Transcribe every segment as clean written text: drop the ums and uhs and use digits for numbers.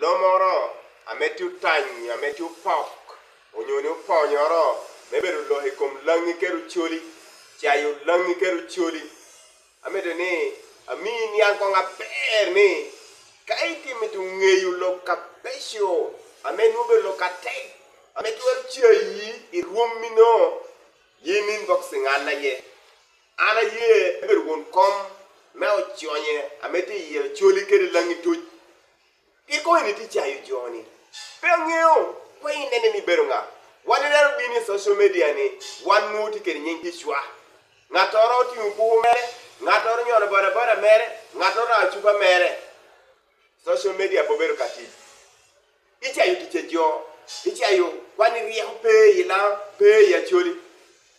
Lomoro ame tye otany ame tye opok onyo ni oponyoro me bedo lok i kom langi kede ocoli, cayo langi kede ocoli. Amito ni amiyi niang kong aber ni ka itye mito ngeyo lok kabeco ame nongo obedo lok atek ame twero cayi i rwommi nongo, yin inboxing an aye. An aye me bedo won kom me oconye ame tye i Acholi kede langi tuc. Piko eni tye cayo jo ni. Pe angeyo kwa inene ni ibedo nga. Wan ineno bino i social media ni wan nwo tye kede nying ticwa. Ngatoro otingo kuku mere, ngatoro onyono boda boda mere, ngatoro orango cupa mere. Social media pe obedo ka tic. Icayo ticce jo, icayo kwan i ryeko pe i lango, pe i Acholi.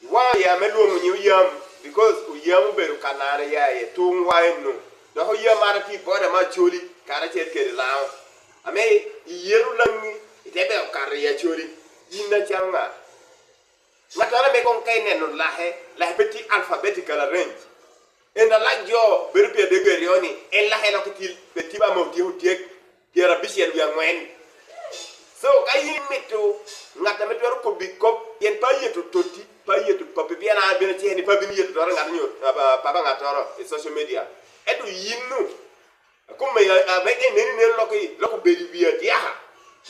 Iwango ya me lwongo nying Oyam because Oyam obedo ka nano ya iye tung wa eno. Dok Oyam man tye i boda me Acholi karacel kede lango. Ame iyeto langi ite bene okato i Acholi. In acalo nga? Ngat meno me kong ka ineno lake, lake pe tye alphabetical arrange. En alak jo bedo pyerade wiye aryo ni en lake lokke tye pe tye ba ma otyeko tyek pyerabicel wiye angwen. So ka in imito ngat ame twero kobi kop pien pe ayeto toti, pe ayeto papi pien an abino acel ni pe abino yeto toto ngat nyo papa ngatoro i social media. Ento in nu Kome ame ka ineni nen loki lok obedo i wi adyaka,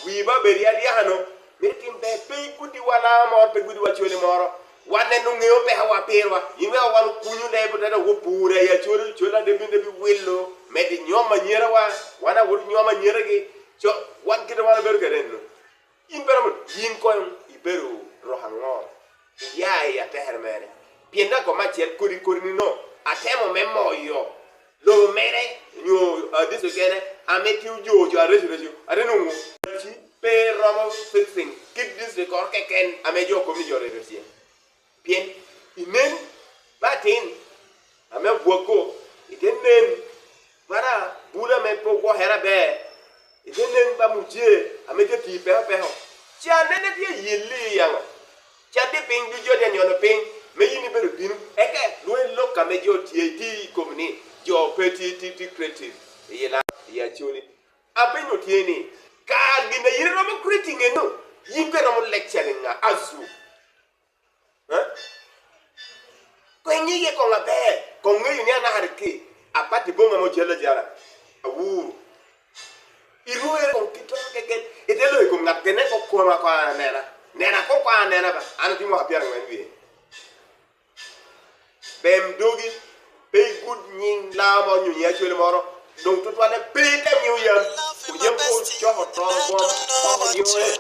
wii ba obedo i adyaka no, mito tim ber pe igudi wa laa moro pe igudi wa cwele moro, wan neno ngeyo peko wa pirwa, in weko wan okunyo leb te dok wopure i acoli, cwele ade bino bi wilo medo inyom anyira wa, wan awoto nyomo anyira gi, co wan kite wan wabedo kede eno. In pe romo yin kong ibedo rok ango? Iya i atekere mere. Pien nako me acel kodi kodi ni no atemo me moyo lobo mere nyo district kene ame tye ojo jo areco reco ate nongo ci pe romo fixing kit district koro keken ame jo komi jo reco iye. Pien inen pa atin ame ogwoko ite nen para bul ame pe ogwokere aber, ite nen pa muje ame tye tii peko peko, ci anene tye yelli i ango? Cadde piny ducu jo tye nyono piny me in ibedo bino eke lweny lok ame jo tye tye i kom ni jo pe tye tye creative i i Acholi. Apenyo tye ni, kar gin a in iromo creating eno, in pe iromo lecturing nga azu? Kong iye kong aber, kong ngeyo ni anaka ki apati bonga mo jal ajala, awuru. Irwere kong ki toro keken, ite loyo kom ngat kene ko koma ko an anena. Nena kong ko an anena ba, an atye mwaka pyerangwen wiye. Bem dogi, pe igud nying laa mo nyo nying acwele moro, dong tutwalle pe item nying oyam, oyam pe ocoko toro gwom poko yore.